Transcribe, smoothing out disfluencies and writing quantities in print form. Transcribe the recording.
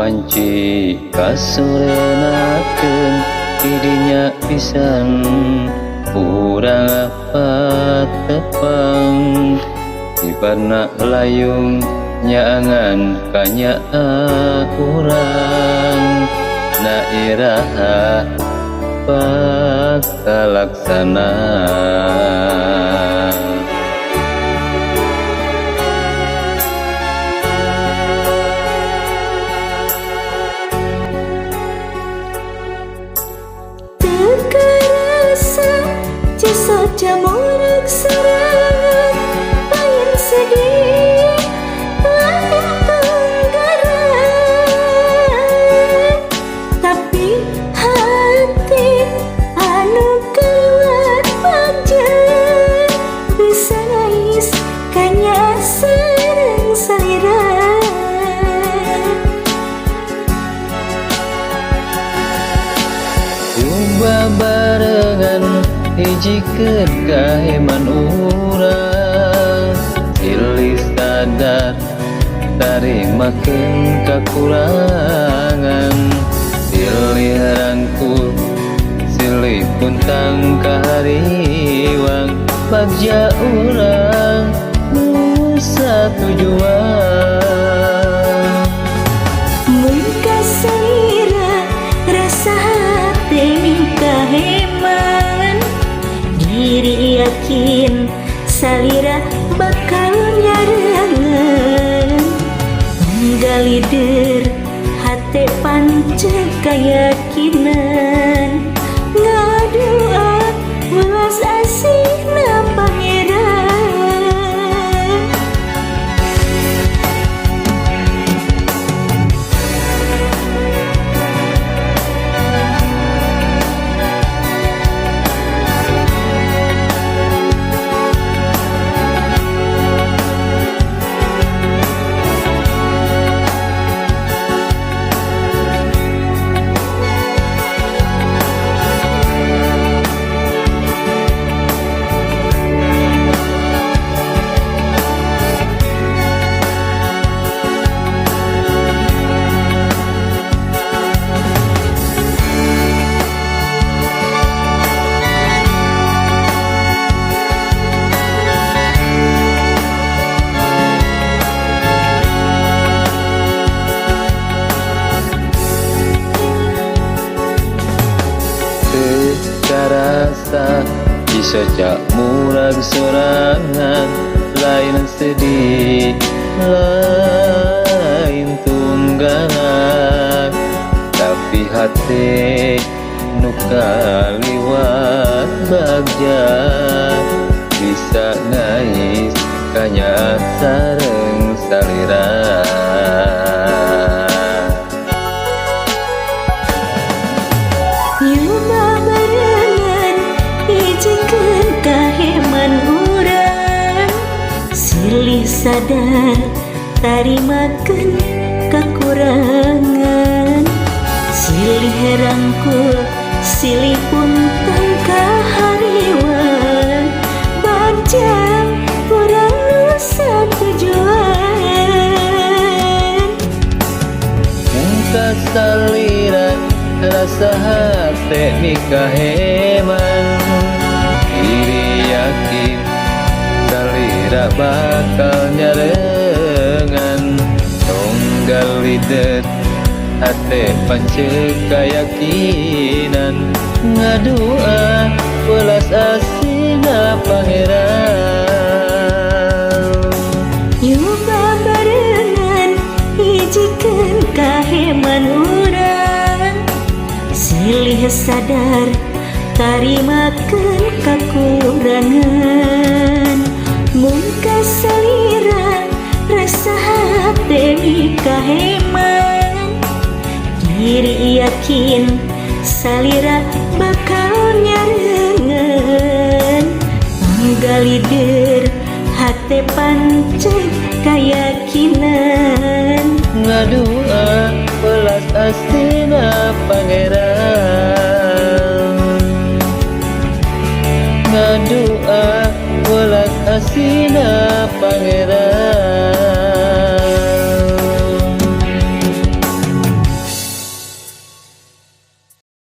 Wanci kasurenakeun didinya pisan urang patepang tibarna layung nyaangan kanyaah urang na iraha pakalaksana. Jamurek sorangan lain sedih lain tunggaran, tapi hati anu kaliwat bagja bisa nangis kanya sareng salira. Barengan hijikeun kaheman urang silih sadar tarimakeun kakurangan silih rangkul silih puntang kahariwang bagja urang nu satujuan. Mun kasalira rasa hate mikaheman, diri yakin salira bakal nyarengan, galider hate pancet kayakinan, ngadua welas asihna Pangeran. Karasa isocak murag sorangan lain sedih lain tunggangan, tapi hati nu kaliwat bagja bisa ngais kanya sareng salira. Silih sadar tarimakeun kakurangan, silih rangkul silih puntang kahariwang bagja urang nu satujuan. Mun kasalira rasa hate mikaheman, diri yakin salira bakal nyarengan, tonggal lidet hate pancet kayakinan, ngadua welas asihna Pangeran. Yuba barengan hijikeun kaheman urang, silih sadar tarimakeun kakurangan, mun kasalira rasa hate mikaheman, diri yakin salira bakal nyarengan, galider hate pancet kayakinan, ngadua welas asihna Pangeran, ngadua welas asihna Pangeran.